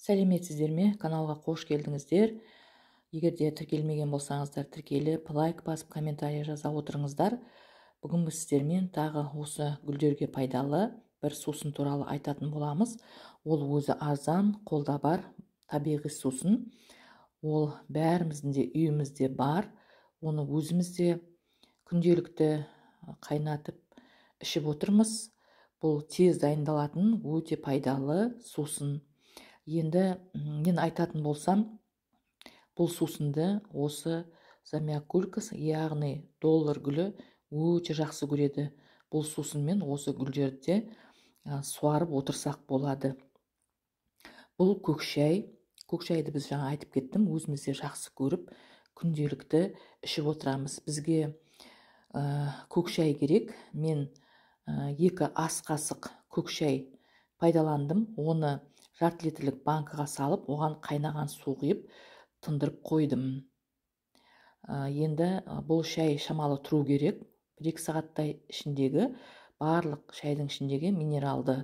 Сәлеметсіздер ме? Каналға қош келдіңіздер. Егер де тіркелмеген болсаңыздар, тіркеліп, лайк басып, комментарий жаза отырыңыздар. Бүгін біз сіздермен тағы осы гүлдерге пайдалы бір сусын туралы айтатын боламыз. Ол өзі арзан, қолда бар табиғи сусын. Ол бәріміздің де үйімізде бар. Оны өзіміз де күнделікті қайнатып ішіп отырмыз. Бұл тез дайындалатын өте пайдалы сусын. Енді мен айтатын болсам, бұл сусынды осы замиокулькас, яғни доллар гүлі өте жақсы көреді. Бұл сусынмен осы гүлдерді суарып отырсақ болады. Бұл көк шай. Көк шайды біз жаңа айтып кеттім, өзіміз де жақсы көріп, күнделікті ішіп отырамыз. Бізге көк шай керек. Мен 2 ас қасық көк шай пайдаландым. Оны жарты литрлік банкаға салып, оған қайнаған су құйып, тындырып қойдым. Енді бұл шай шамалы тұру керек. 1-2 сағаттай ішіндегі барлық шайдың ішіндегі минералды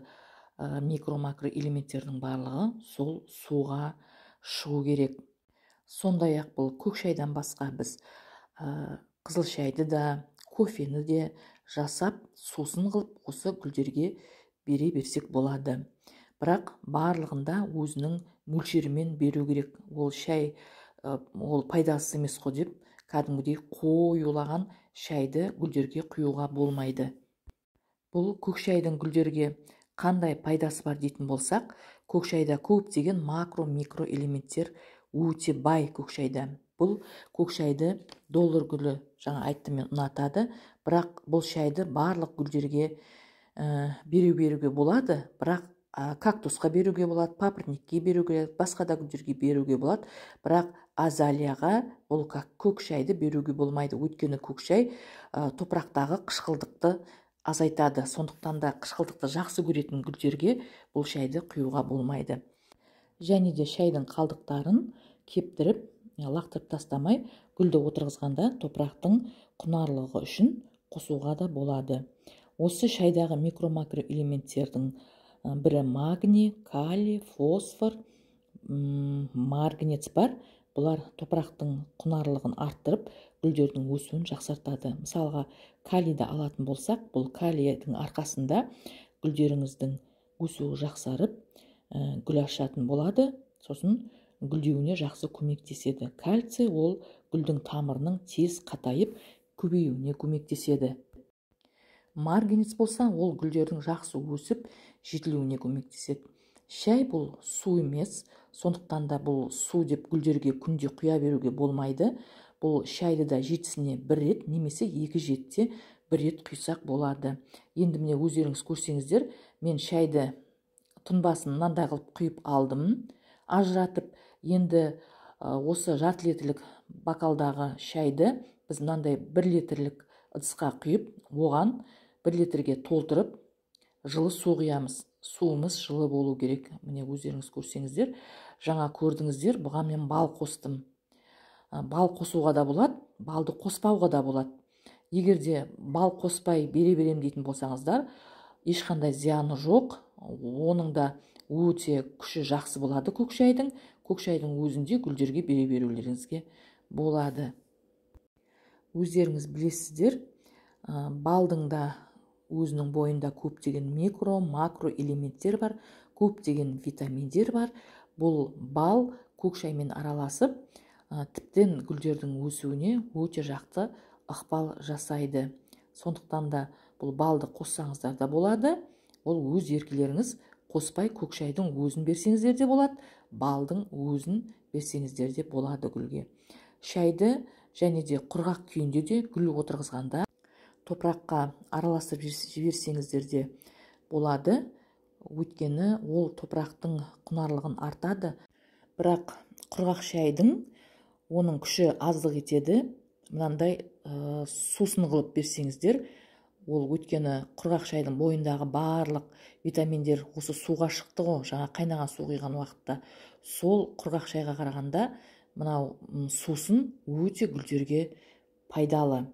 микро-макро элементтердің барлығы сол суға шығу керек. Сондай-ақ бұл көк шайдан басқа біз қызыл шайды да, кофені де жасап, сусын қылып осы гүлдерге бере берсек болады. Бірақ барлығында өзінің мөлшерімен беру керек. Ол шай, ол пайдасыз емес қой деп кәдімгідей қоюлаған шайды гүлдерге құюға болмайды. Бұл көк шайдың гүлдерге қандай пайдасы бар дейтін болсақ, көк шайда көптеген макро-микро элементтер өте бай көк шайда. Бұл көк шайды доллар гүлі, жаңа айттым мен, ұнатады. Бірақ бұл шайды барлық гүлдерге беруге болады, бірақ кактусқа беруге болады, папоротникке беруге, басқа да гүлдерге беруге болады. Бірақ азалияға бұл көк шайды беруге болмайды. Өйткені көк шай топырақтағы қышқылдықты азайтады. Сондықтан да қышқылдықты жақсы көретін гүлдерге бұл шайды құюға болмайды. Және де шайдың қалдықтарын кептіріп, лақтырып тастамай, гүлді отырғызғанда топырақтың құнарлығы үшін қосуға да болады. Осы шайдағы микро-макро элементтердің бірі магний, калий, фосфор, марганец бар. Бұлар топырақтың құнарлығын арттырып, гүлдердің өсуін жақсартады. Мысалға, калийді алатын болсақ, бұл калийдің арқасында гүлдеріңіздің өсуі жақсарып, гүл ашатын болады, сосын гүлдеуіне жақсы көмектеседі. Кальций ол гүлдің тамырының тез қатайып көбеюіне көмектеседі. Марганец болса, ол гүлдердің жақсы өсіп жетілуіне көмектеседі. Шай бұл су емес, сондықтан да бұл су деп гүлдерге күнде құя беруге болмайды. Бұл шайды да жетісіне бір рет немесе 2 жетіде бір рет құйсақ болады. Енді міне өздеріңіз көрсеңіздер, мен шайды тұнбасын мынандай қылып құйып алдым, ажыратып. Енді осы жарты литрлік бокалдағы шайды біз мынандай 1 литрлік ыдысқа құйып, оған 1 литрге толтырып жылы су құямыз. Суымыз жылы болу керек. Міне өздеріңіз көрсеңіздер, жаңа көрдіңіздер, бұған мен бал қостым. Бал қосуға да болады, балды қоспауға да болады. Егер де бал қоспай бере берем дейтін болсаңыздар, ешқандай зияны жоқ. Оның да өте күші жақсы болады көк шайдың. Көк шайдың өзінде гүлдерге бере берулеріңізге болады. Өздеріңіз білесіздер, балдың да өзінің бойында көптеген микро, макро элементтер бар, көптеген витаминдер бар. Бұл бал көк шаймен араласып, тіптен гүлдердің өсуіне өте жақсы ықпал жасайды. Сондықтан да бұл балды қоссаңыздар да болады. Ол өз еркілеріңіз, қоспай көк шайдың өзін берсеңіздер де болады, балдың өзін берсеңіздер де болады гүлге. Шайды және де құрғақ күйінде де гүл отырғызғанда топыраққа араластырып жіберсеңіздер де болады. Өйткені ол топырақтың құнарлығын артады. Бірақ құрғақ шайдың оның күші аздық етеді. Мынандай сусын қылып берсеңіздер, ол өйткені құрғақ шайдың бойындағы барлық витаминдер осы суға шықты ғой, жаңа қайнаған су құйған уақытта. Сол құрғақ шайға қарағанда мынау сусын өте гүлдерге пайдалы.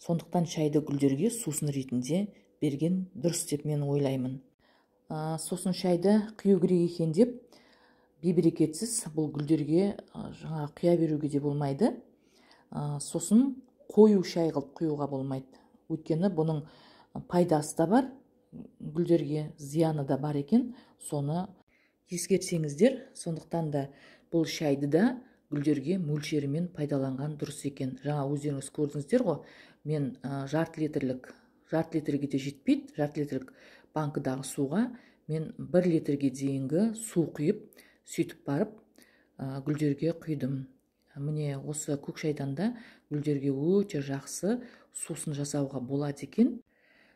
Сондықтан шайды гүлдерге сусын ретінде берген дұрыс деп мен ойлаймын. Сосын шайды құю керек екен деп Бейберекетсіз бұл гүлдерге жаңа құя беруге де болмайды. Сосын қою шай қылып құюға болмайды. Өйткені бұның пайдасы да бар, гүлдерге зияны да бар екен. Соны ескерсеңіздер, сондықтан да бұл шайды да гүлдерге мөлшерімен пайдаланған дұрыс екен. Жаңа өздеріңіз көрдіңіздер ғой, мен жарты литрлік, жарты литрге де жетпейді, жарты литрлік банкідағы суға мен 1 литрге дейінгі су құйып, сөйтіп барып гүлдерге құйдым. Міне осы көк шайдан да гүлдерге өте жақсы сусын жасауға болады екен.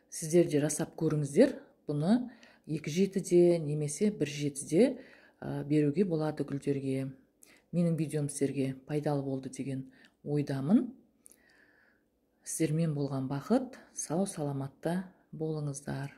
Сіздер де жасап көріңіздер. Бұны 2,7-де немесе 1,7-де беруге болады гүлдерге. Менің видеом сіздерге пайдалы болды деген ойдамын. Сіздермен болған Бақыт, сау саламатта болыңыздар.